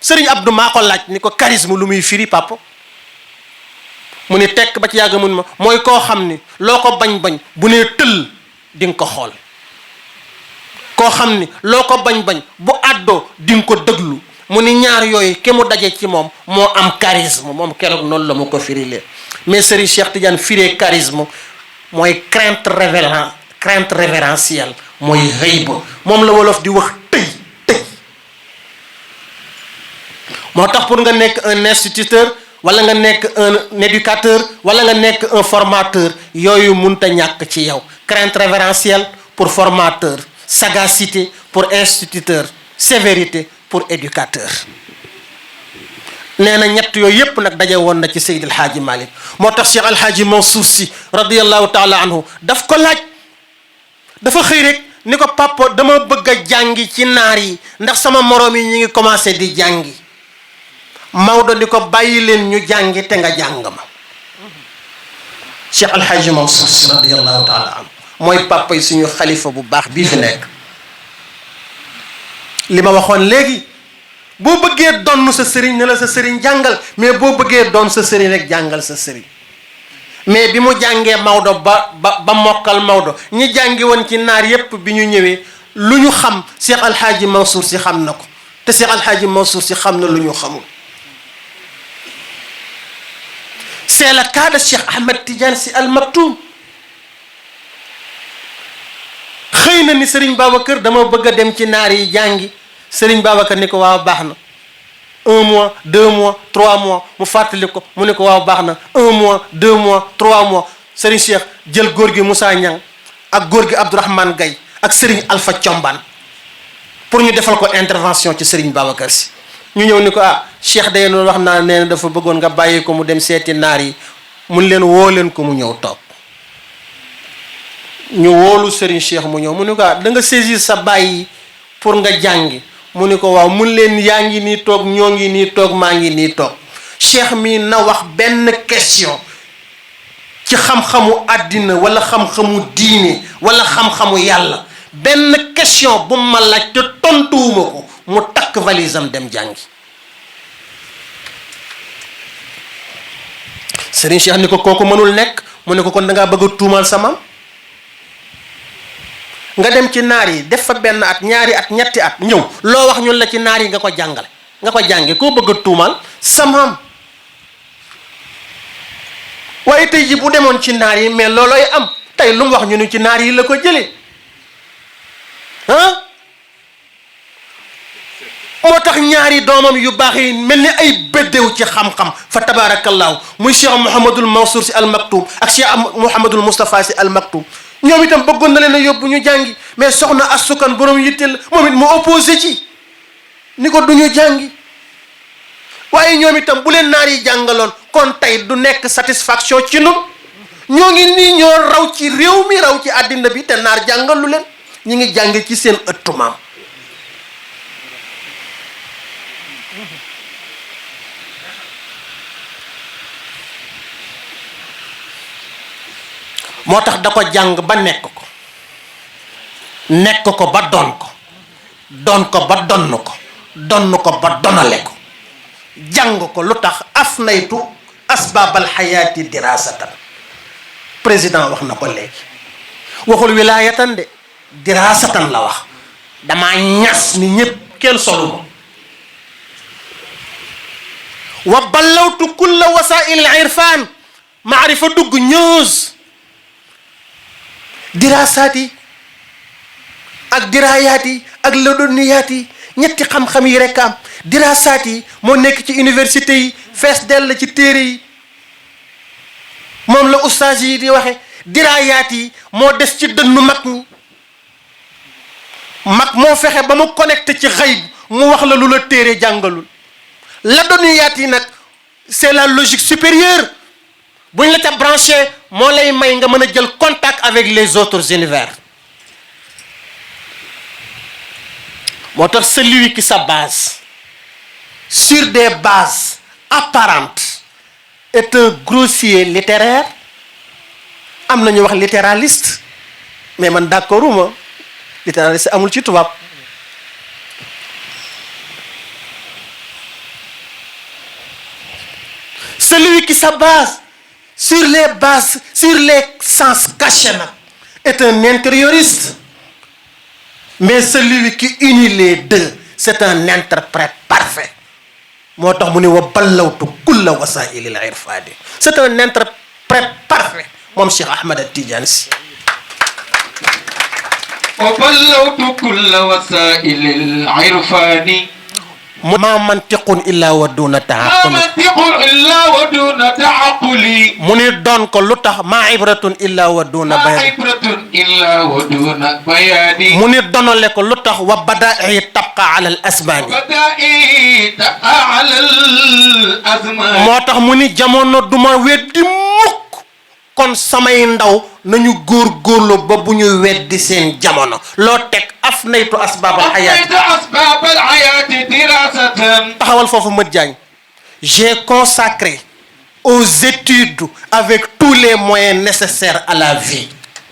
Serigne Abdou maa ko laaj ni ko charisme lu muy firi papa mu ni tekk ba ci yàgg mun ma mooy koo xam ni loo ko bañ-bañ bu nee tëll di nga ko xool koo xam ni loo ko bañ-bañ bu àddoo di nga ko dëglu mu ni ñaar yooyu ke mu daje ci moom moo am charisme moom keroog noonu la ma ko firilee mais Serigne Cheikh Tidiane firee charisme mooy crainte révérentielle mooy xëy ba moom la wolof di wax tëy moo tax pour nga nekk un instituteur wala nga nekk un éducateur wala nga nekk un formateur yooyu munta ñàkk ci yow crainte révérentielle pour formateur sagacité pour instituteur sévérité pour éducateur nee na ñett yooyu yépp nag daje woon na ci Seydil Hadji Malick moo tax Cheikh Alhaaji Mansour Sy radiyallahu taala anhu daf ko laaj dafa xëy rek ni ko papa dama bëgg a jàngi ci naar yi ndax sama moroom yi ñu ngi commencé di jàngi Maodo ni ko bàyyi leen ñu jàngi te nga jàng ma Cheikh Alhaaji Mansour Sy radiyallahu taala anhu mooy papa yi suñu xalifa bu baax bii fi nekk li ma waxoon léegi boo bëggee doon sa sëriñ ne la sa sëriñ jàngal mais boo bëggee doon sa sëriñ rek jàngal sa sëriñ mais bi mu jàngee Maodo ba mokkal Maodo ñi jàngi woon ci naar yépp bi ñu ñëwee lu ñu xam Cheikh Alhaaji Mansour Sy xam na ko te Cheikh Alhaaji Mansour Sy xam na lu ñu xamul c'est le cas de Cheikh Ahmed Tidiane Sy Al Maktoum xëy na ni Serigne Babacar dama bëgg a dem ci naar yi jàngi Serigne Babacar ni ko waaw baax na 1 mois 2 mois 3 mois mu fàttali ko mu ne ko waaw baax na 1 mois 2 mois 3 mois Serigne Cheikh jël góor gi Moussa Niang ak góor gi Abdourahmane Gaye ak Serigne Alpha Thiombane pour ñu defal ko intervention ci Serigne Babacar Sy ñu ñëw ni ko ah Cheikh day noonu wax naa nee na dafa bëggoon nga bàyyi ko mu dem seeti naar yi mun leen woo leen ko mu ñëw toog ñu woolu Serigne Cheikh mu ñëw mu ni ko ah da nga saisir sa bàyyi pour nga jàngi mu ni ko waaw mun leen yaa ngi nii toog ñoo ngi nii toog maa ngi nii toog Cheikh mi na wax benn question ci xam-xamu àddina wala xam-xamu diine wala xam-xamu yàlla benn question bu ma laaj te tontuwuma ko mu takk valise am dem jàngi Serigne Cheikh ni ko kooku mënul nekk mu ne ko kon da ngaa bëgg a tuumal sama nga dem ci naar yi def fa benn at ñaari at ñetti at ñëw loo wax ñun la ci naar yi nga ko jàngale nga ko jànge koo bëgg a tuumal samaam waaye tey ji bu demoon ci naar yi mais loolooy am tey lu mu wax ñu ni ci naar yi la ko jëlee ah moo tax ñaari doomam yu baax yi mel ni ay béddew ci xam-xam fa tabaarakallaahu muy Cheikh Mouhamadul Mansour Sy Al Maktoum ak Cheikh Mouhamadul Moustapha Sy Al Maktoum ñoom itam bëggoon na leen a yóbbu ñu jàngi mais soxna asukan borom yitteel moom it mu opposé ci ni ko duñu jàngi waaye ñoom itam bu leen naar yi jàngaloon kon tey du nekk satisfaction ci nun ñoo ngi nii ñoo raw ci réew mi raw ci àddina bi te naar jàngalu leen ñi ngi jàng ci seen ëttu maam moo tax da ko jàng ba nekk ko ba doon ko ba donn ko ba donale ko jàng ko lu tax afnaytu asbaabal xayaati dirasatan président wax na ko léegi waxul wilaayatan de dirasatan la wax damaa ñas ni ñépp kenn solu ma wa ballawtu kulla wasail irfan maarifa dugg ñoos diraasaat yi ak diraayaat yi ak laduniyaat yi ñetti xam-xam yi rekk am diraasaat yi moo nekk ci université yi fees dell ci téere yi moom la ustaas yi di waxe diraayaat yi moo des ci dënnu mag ñi mag moo fexe ba mu connecté ci xayb mu wax la lu la téere jàngalul laduniyaat yi nag c'est la logique supérieure buñ la ca branché moo lay may nga mën a jël contact avec les autres univers moo tax celui qui se base sur des bases apparentes est un grossier littéraire am na ñu wax littéraliste mais man d'accorduma littéraliste amul ci tubaab celui qui se base sur les sens cachés est un intérioriste. Mais celui qui unit les deux, c'est un interprète parfait. C'est un interprète parfait. Mon Cheikh Ahmed Tidiane Sy. وبلوت كل وسائل العرفان ما منطق إلا ودون تعقل. ما منطق إلا ودون تعقل. مني دون كلوتا ما عبرة إلا ودون بيان. ما عبرة إلا ودون بيان. مني دون لك لوتا وبدائع تبقى على الأسبان. وبدائع تبقى على الأزمان. موتاخ مني جامونو دوما ويدي موك kon samay ndaw nañu góorgóorlu ba bu ñu weddi seen jamono loo teg afnaytu asbaabal hayaati dirasatan taxawal foofu Mat Diagne. J'ai consacré aux études avec tous les moyens nécessaires à la vie.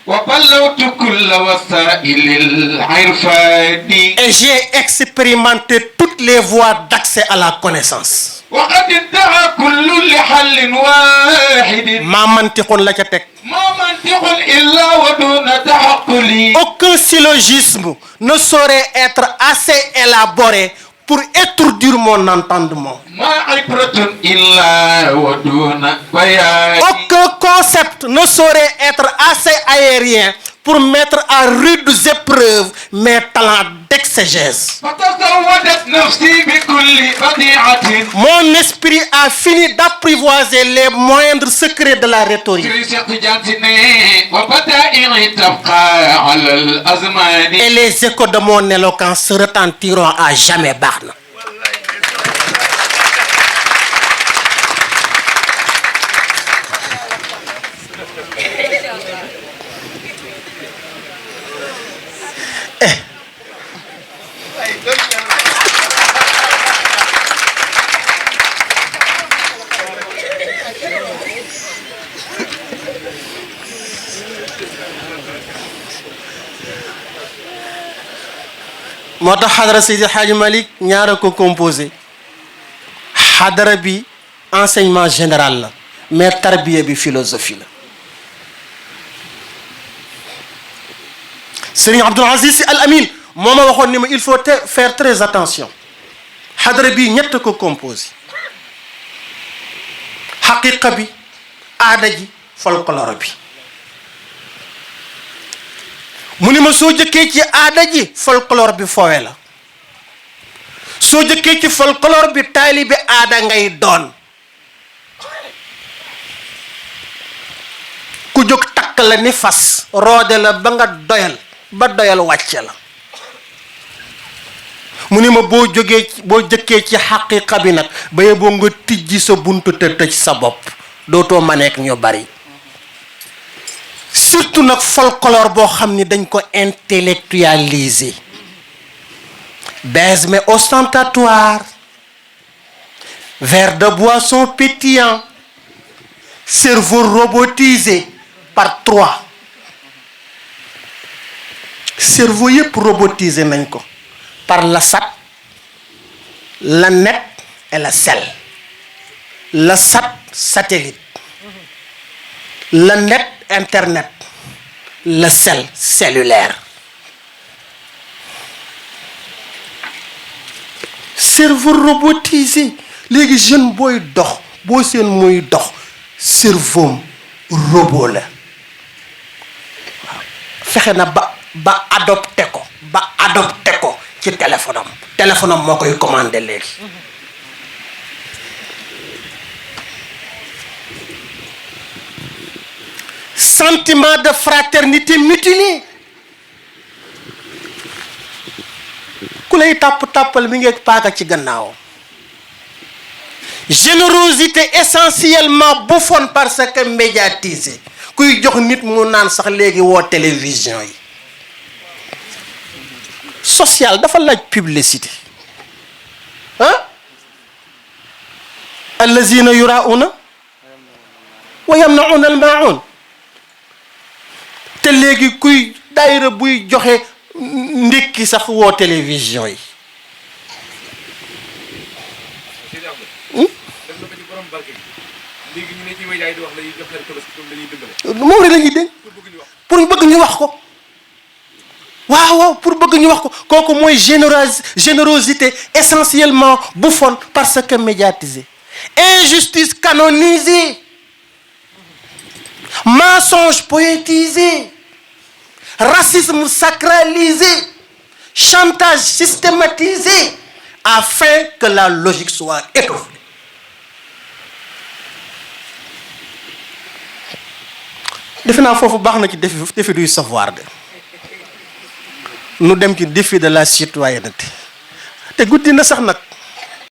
وبلوت كل وسائل العرفان. Et j'ai expérimenté toutes les voies d'accès à la connaissance. وقد انتهى كل لحل واحد. ما منطق لا ca teg. ما منطق إلا ودون تعقل. Aucun syllogisme ne saurait être assez élaboré pour étourdir mon entendement. ما عبرة إلا ودون بيان. Aucun concept ne saurait être assez aérien pour mettre à rudes épreuves mes talents d'exégèse. فتزودت نفسي بكل بديعة. Mon esprit a fini d'apprivoiser les moindres secrets de la rhétorique. وبدائع تبقى على الأزمان. Et les échos de mon éloquence se retentiront à jamais. Baax na. moo tax xadara Seydi Hadji Malick ñaara ko composé xadara bi enseignement général la mais tarbiya bi philosophie la. Serigne Abdoul Aziz Sy Al Amin moo ma waxoon ni ma il faut faire très attention xadara bi ñett ko composé xaqiqa bi aada ji folklore bi. mu ni ma soo jëkkee ci aada ji folklore bi fowe la soo jëkkee ci folklore bi taalibe aada ngay doon ku jóg takk la ni fas roode la ba nga doyal ba doyal wàcce la. mu ni ma boo jëkkee ci xaqiqa bi nag ba yeboo nga tijji sa buntu te tëj sa bopp dootoo maneek ñu bari. surtout nag folklore boo xam ni dañ ko intellectualiser. baise mais ostentatoire, verre de boisson pétillant, cerveau robotisé par 3. cerveau yëpp robotisé nañ ko par la SAT, la net et la sel. la SAT satellite, la net internet, le sel cellulaire. cerveau robotisé léegi jeune booy dox boo seen muy dox cerveau robot la waaw fexe na ba adopté ko ci téléphone am moo koy commandé léegi. sentiment de fraternité mutilé ku lay tàppal mi ngi paaka ci gannaaw. générosité essentiellement bouffonne parce que médiatisée kuy jox nit mu naan sax léegi woo télévision yi. social dafa laaj publicité ah allazina yurauna wa yamnauna almaun. te léegi kuy daayira buy joxe ndékki sax woo télévision yi. léegi ñu ne ci média yi di wax lay jox leen tabaski comme dañuy dëggale. moom rek la ñuy dégg pour bëgg ñu wax ko waaw pour bëgg ñu wax ko kooku mooy générosité essentiellement bouffonne parce que médiatisée, injustice canonisée, mensonge poétisé, racisme sacralisé, chantage systématisé afin que la logique soit étoffée. defe naa foofu baax na ci défi du savoir de nu dem ci défi de la citoyenneté te guddi na sax nag